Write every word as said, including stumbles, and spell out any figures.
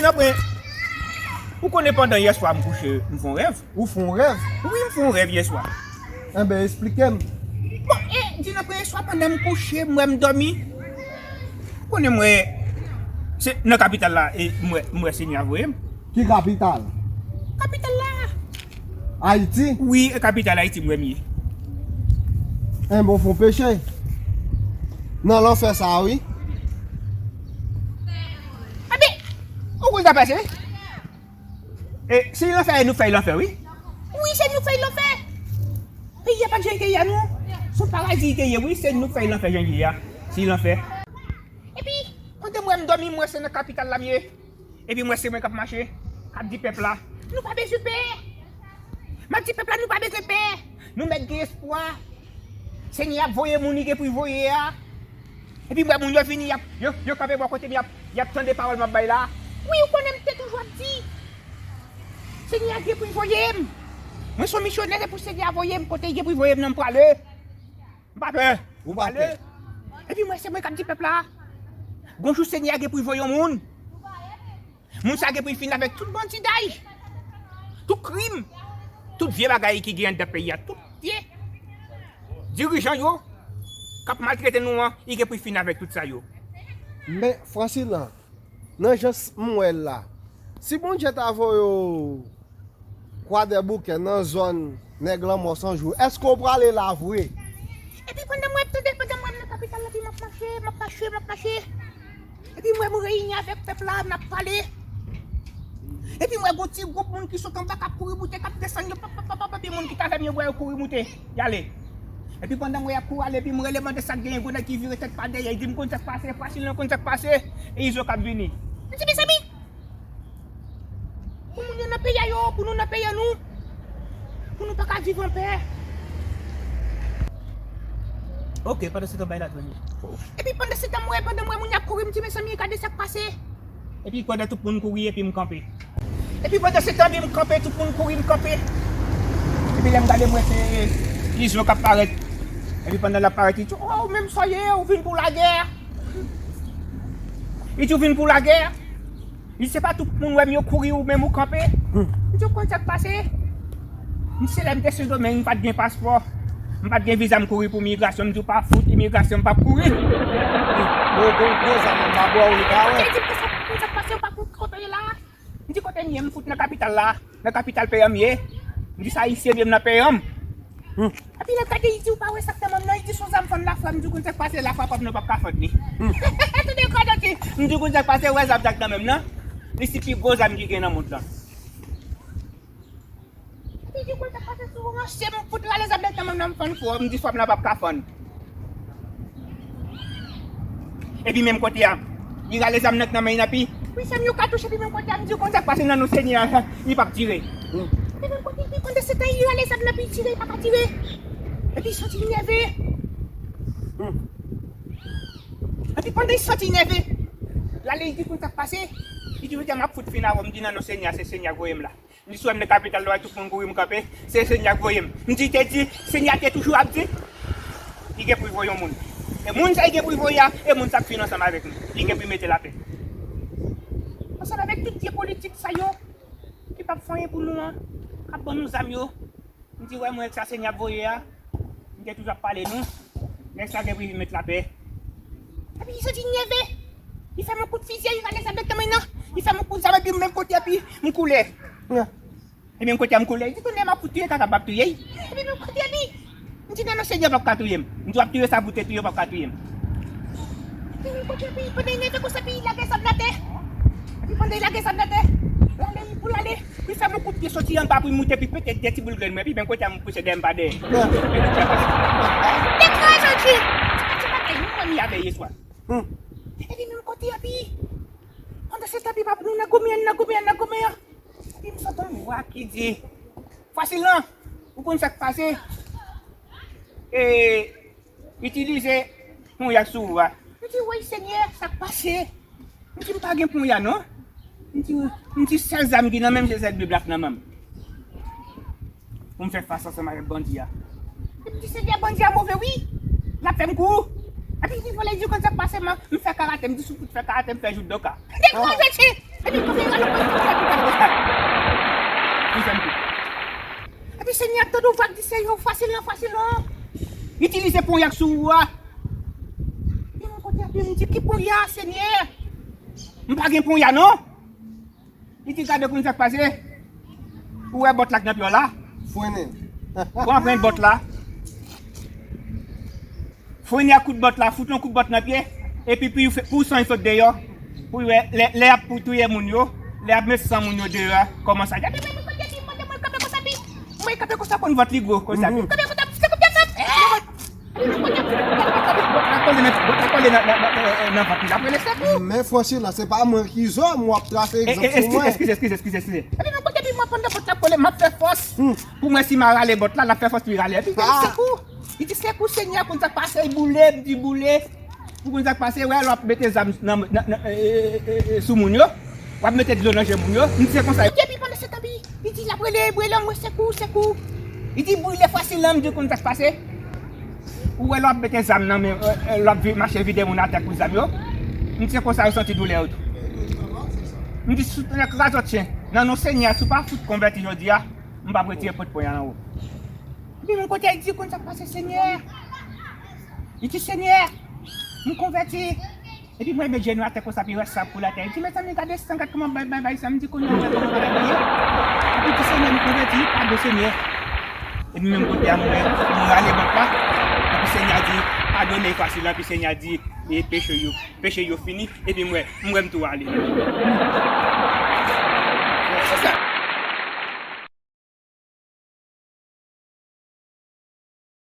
Apre, ou konnen pandan yè swa m kouche, m fè yon rèv. Ou fè yon rèv? Wi, m fè yon rèv yè swa. Enben, esplike m. Bon, e, di nan premye swa pandan m kouche, m wè m dòmi. Ou konnen m wè, se nan kapital la, e, m wè, m wè Senyè a voye m. Ki kapital? Kapital la. Ayiti? Wi, e kapital Ayiti m wè m ye. Enben, w fè yon peche. Nan lanfè sa, wi. Enben, ou konn sa pase, wi? E, si lanfè, nou fè lanfè, wi. Wi, se nou fè lanfè. Peyi a pa t jan te ye a, non. Se yon paradi te ye, wi, se nou fè lanfè jan ye a. Si lanfè. Epi, pandan m wè m dòmi, m wè se nan kapital la m ye. Epi m wè se mwen k ap mache, k ap di pèp la, nou pa bezwen pè. M ap di pèp la, nou pa bezwen pè. Nou mèt gen espwa. Senyè ap voye moun li gen pou l voye a. Epi m wè moun yo vini, y ap, yo, yo kanpe bò kote m, y ap, y ap tande pawòl m ap bay la. Wi, ou konnen m te toujou ap di, Senyè a gen pou l voye m. Mwen se yon misyonè, se pou Senyè a voye m. Kote l gen pou l voye m nan, m prale. M pa pè. Ou pa pè. Epi mwen, se mwen k ap di pèp la, gon jou Senyè a gen pou l voye yon moun. Moun sa gen pou l fin avèk tout bandiday, tout krim, tout vye bagay ki gen anndan peyi a, tout vye dirijan yo k ap maltrete nou an, li gen pou l fin avèk tout sa yo. Men, Fransilan, nan jan s-, m wè l la, si Bondye ta voye w Kwadèboukè, nan zòn Nèg Lanmò San Jou, èske w prale la vre? Epi pandan mwen ap tande, pandan mwen nan kapital la, epi m ap mache, m ap mache, m ap mache. Epi m wè m reyini avèk pèp la, n ap pale. Epi m wè gon ti gwoup moun ki sot anba k ap kouri moute, k ap desann yo, pap, pap, pap, pap, epi moun ki t avè m yo, m wè yo kouri moute, y ale. Epi pandan m wè y ap kouri ale, epi m rele mande sa k genyen, gon nèg ki vire tèt pa dèyè, li di m konn sa k pase, Frasilon konn sa k pase, e Izo k ap vini. M di, mezanmi, pou moun yo nan peyi a yo, pou nou nan peyi a nou, pou nou pa ka viv anpè. Ok, pandan se tan bay la tranje. Epi pandan se tan m wè, pandan m wè moun y ap kouri, m di, mezanmi, gade sa k pase. Epi pandan tout moun kouri, epi m kanpe. Epi pandan se tan, epi m kanpe, tout moun kouri, m kanpe. Epi lè m gade, m wè se Izo k ap parèt. Epi pandan l ap parèt, li di, oh, ou menm sa w ye, ou vin pou lagè. Li di, ou vin pou lagè. Li di, se pa tout moun wè m yo kouri, ou menm ou kanpe. M di, ou konn sa k pase? M di, se lè m te Sendomeng, m pa t gen paspò. M pa t gen viza, m kouri pou migrasyon. M di, ou pa fout, imigrasyon, m p ap kouri. Bon, bon, gwo zam anba bra w, li pa wè. Li di, m konn sa k pase, ou pa fout kote w ye la. M di, kote m ye? M fout nan kapital la. Nan kapital peyi a m ye. M di, sa ayisyen m ye, m nan peyi a m. Epi lè gade, li di, ou pa wè sa k nan men m nan? Li di, se yon zam fann lafwa. M di, ou konn sa k pase, lafwa pa m nan, p ap ka fann li. Tande kòdoti. M di, ou konn sa k pase, ou wè zam sa k nan men m nan? Li se pi gwo zam ki gen nan mond lan. Epi di, ou konn sa k pase, si w ranse, m fout rale zam nan nan men m nan, m fann fò. M di, fanm lan p ap ka fann. Epi menm kote a, li rale zam nan k nan men l, epi, wi, se yon katouch, epi menm kote a, m di, ou konn sa k pase, nan non Senyè a, li p ap tire. Epi menm kote, epi pandan se tan, li rale zam nan, epi li tire, li pa ka tire. Epi li santi l nève. Epi pandan li santi l nève, l ale, li di, konn sa k pase? Li di, jodi a, m ap fout fin avè w, m di, nan non Senyè a, se Senyè a k voye m la. M di, si w wè m nan kapital la, tout moun kouri, m kanpe, se Senyè a k voye m. M di, te di, Senyè a te toujou ap di, li gen pou l voye yon moun. E moun sa li gen pou l voye a, e moun sa ap fin ansanm avèk nou. Li gen pou l mete lapè. Ansanm avèk tout vye politik sa yo, ki p ap fè anyen pou nou an, k ap ban nou zam yo. M di, wè, mwen, sa Senyè ap voye a, m te toujou ap pale nou. Nèg sa gen pou l vin met lapè. Epi li santi l nève. Li fè m yon kout fizyè, li rale zam nan k nan men l nan. Li fè m yon kout zam, epi menm kote, epi m koule. E menm kote a m koule, li di, tonnè, m ap fout touye kaka, m p ap touye l. Epi menm kote a li, m di, non, non, Senyè p ap ka touye m. M di, w ap touye sa pou te touye, w p ap ka touye m. Epi menm kote a, epi pandan l nève konsa, epi l lage zam nan atè. Epi pandan l lage zam nan atè, l ale, li pou l ale, pou l fè m yon kout pye soti anba, pou l moute, epi pete de ti boul grenn mwen, epi menm kote a, m kouche dèyè m pa dèyè. Dekraze, ti, ti, ti bagay, nou mwen, m y avè yè swa. Epi menm kote a, epi, pandan se tan, epi, papa, nou nan goumen an, nan goumen an, nan goumen an. Epi m santi yon vwa ki di, Frasilon, ou konn sa k pase? E, itilize ponya sou ou a. M di, woy, Senyè, sa k pase? M di, m pa gen ponya, non. M di, m di, sèl zam ki nan men m, se sèl Bib la k nan men m. Pou m fè fas ansanm avèk bandi a. Epi m di, Senyè, bandi a move, wi. L ap fè m kouri. Epi li vole, li di, konn sa k pase, m, m fè karate, m di, si w fout fè karate, m fè judoka. Dekouraje, ti. Epi, kote rale pwòch mwen, epi, gade sa. Li fè m kou. Epi, Senyè ap tande w vag di, Senyè, fasil lan, fasil lan. Itilize ponya k sou ou a. Li mwen kote, epi m di, ki ponya, Senyè? M pa gen ponya, non. Li di, gade konn sa k pase. Ou wè bòt la k nan pye w la? Frennen. Pran, pran bòt la. Frennen ak kout bòt la, fout yon kout bòt nan pye. Epi pou, pou san sot deyò. Pou wè, lè, lè y ap pou touye moun yo, lè y ap met san moun yo deyò, kòman sa? Gade, mwen, mwen, mwen, mwen, mwen kanpe konsa, pi. Mwen kanpe konsa, konn vant li gwo, konsa, pi. Kanpe konsa, se konbyen sa? Bòt la kole nan, bòt la kole nan, nan, nan, nan, nan vant li, l ap rele sekou. Men Francilin, se pa mwen ki zòm, w ap trase egzanp sou mwen. Eskize, eskize, eskize, eskize. Epi mwen kote pi mwen pandan bòt la kole, m ap fè fòs. Pou mwen si m a rale bòt la, l ap fè fòs pou l rale. Epi l di sekou. Li di sekou, Senyè, konn sa k pase, boule, m di boule. Pou konn sa k pase, wè, l ap mete zam nan, nan, nan, e, e, e, e, sou moun yo. W ap mete dlo nan je moun yo. M di se konsa. Epi pandan se tan, pi, li di l ap rele, rele, mwen sekou, sekou. Li di brile Francilin, m di konn sa k pase. Ou wè lè w ap mete zam nan men, e, e, lè w ap vi-, mache vide moun atè kou zam yo. M di se konsa yo santi doulè yo tou. M di sou tèt razòt chen. Nan non Senyè, si w pa fout konvèti jodi a, m p ap retire pòt ponya nan ou. Epi mwen kote, li di konn sa k pase, Senyè. Li di, Senyè, m konvèti. Epi mwen met jenou atè konsa, pi wè sab koule atè. Li di, mezanmi, gade san, gad kòman bay, bay, bay sa. M di, kounye a, gad kòman bagay la ye. Epi di, Senyè, m konvèti, padon, Senyè. Epi menm kote a, mwen, mwen rale bòt la. Epi Senyè a di, padone Francilin, epi Senyè a di, e peche yo, peche yo fini. Epi mwen, mwen m tou ale.